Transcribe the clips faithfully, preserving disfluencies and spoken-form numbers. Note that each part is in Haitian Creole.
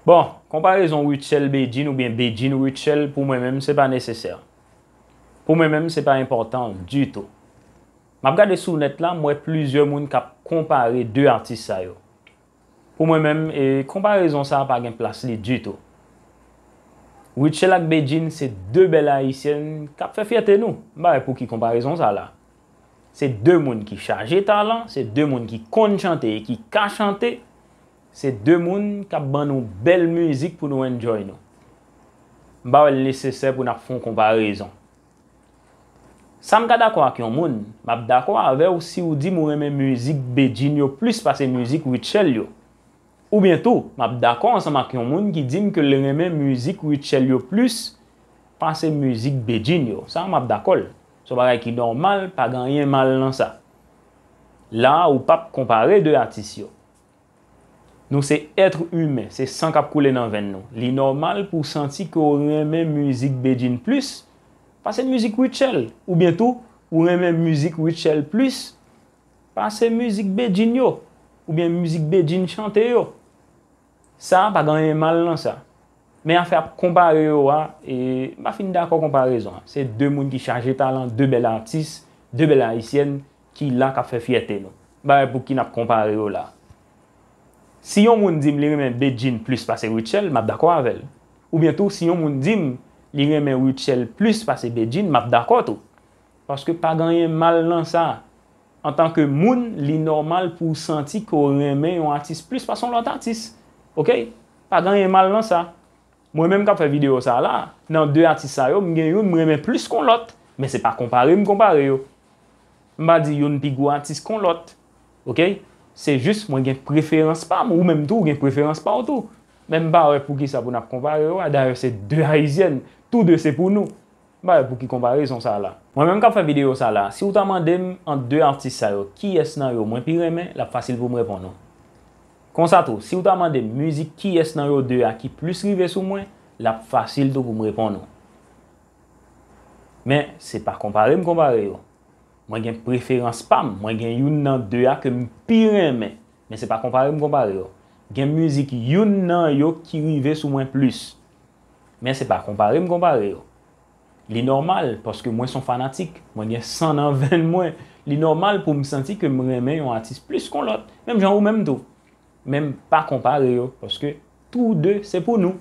Bon, konparezon Rutshelle Bedjine oubyen Bedjine Rutshelle, pou mwen menm, se pa nesesè. Pou mwen menm, se pa enpòtan ditou. M ap gade sou nèt la, m wè plizyè moun k ap konpare de atis sa yo. Pou mwen menm, e, konparezon sa a pa gen plas li ditou. Rutshelle ak Bedjine se de bèl ayisyèn k ap fè fyète nou. M pa wè pou ki konparezon sa la. Se de moun ki chaje talan, se de moun ki konn chante e ki ka chante. Se de moun k ap ban nou bèl mizik pou nou enjoy nou. M pa wè l nesesè pou n ap fè yon konparezon. Sa m ka dakò ak yon moun, m ap dakò avè w si w di m ou renmen mizik Bedjine yo plis pase mizik Rutshelle yo. Oubyen tou, m ap dakò ansanm ak yon moun ki di m ke l renmen mizik Rutshelle yo plis pase mizik Bedjine yo. Sa a, m ap dakò l. Se yon bagay ki nòmal, pa gen anyen mal nan sa. La a, ou p ap konpare de atis yo. Nou se èt imen, se san k ap koule nan venn nou. Li nòmal pou w santi ke w renmen mizik Bedjine plis pase mizik Rutshelle, oubyen tou, ou renmen mizik Rutshelle plis pase mizik Bedjine yo, oubyen mizik Bedjine chante yo. Sa a pa gen anyen mal nan sa. Men afè ap konpare yo a, e, m pa fin dakò konparezon an. Se de moun ki chaje talan, de bèl atis, de bèl ayisyèn ki la k ap fè fyète nou. M pa wè pou ki n ap konpare yo la. Si yon moun di m li renmen Bedjine plis pase Rutshelle, m ap dakò avè l. Oubyen tou, si yon moun di m li renmen Rutshelle plis pase Bedjine, m ap dakò tou. Paske pa gen anyen mal nan sa. Antanke moun, li nòmal pou w santi ke w renmen yon atis plis pase yon lòt atis. Oke? Pa gen anyen mal nan sa. Mwen menm k ap fè videyo sa a la, nan de atis sa yo, m gen youn m renmen plis ke yon lòt. Men se pa konpare m konpare yo. M pa di youn pi gwo atis ke yon lòt. Oke? Se jis mwen gen preferans pa m, ou menm tou, ou gen preferans pa w tou. Men m pa wè pou ki sa pou n ap konpare yo a. Dayè, se de ayisyèn, tou de se pou nou. M pa wè pou ki konparezon sa a la. Mwen menm k ap fè videyo sa a la, si w ta mande m ant de atis sa yo, kiyès nan yo mwen pi renmen, l ap fasil pou m reponn ou. Konsa tou, si w ta mande m mizik kiyès nan yo de a ki plis rive sou mwen, l ap fasil tou pou m reponn ou. Men, se pa konpare m konpare yo. Mwen gen preferans pa m, mwen gen youn nan de a ke m pi renmen. Men se pa konpare m konpare yo. Gen mizik youn nan yo ki rive sou mwen plis. Men se pa konpare m konpare yo. Li nòmal, paske mwen se yon fanatik, mwen gen san nan venn mwen. Li nòmal pou m santi ke m renmen yon atis plis ke yon lòt, menm jan ou menm tou. Men m pa konpare yo, paske tou de se pou nou.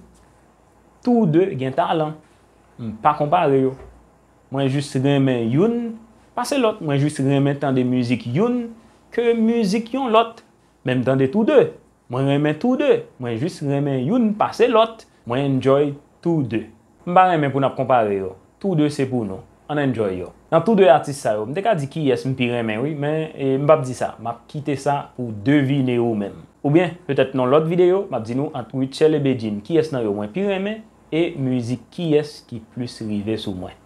Tou de gen talan. M pa konpare yo. Mwen jis renmen youn pase lòt. Mwen jis renmen tande mizik youn ke mizik yon lòt. Men m tande tou de. Mwen renmen tou de. Mwen jis renmen youn pase lòt. Mwen enjoy tou de. M pa renmen pou n ap konpare yo. Tou de se pou nou. Ann enjoy yo. Nan tou de atis sa yo, m te ka di kiyès m pi renmen wi, men, e, m p ap di sa. M ap kite sa pou w devine ou menm. Oubyen, petèt nan lòt videyo, m ap di nou ant Rutshelle e Bedjine, kiyès nan yo mwen pi renmen, e mizik kiyès ki plis rive sou mwen.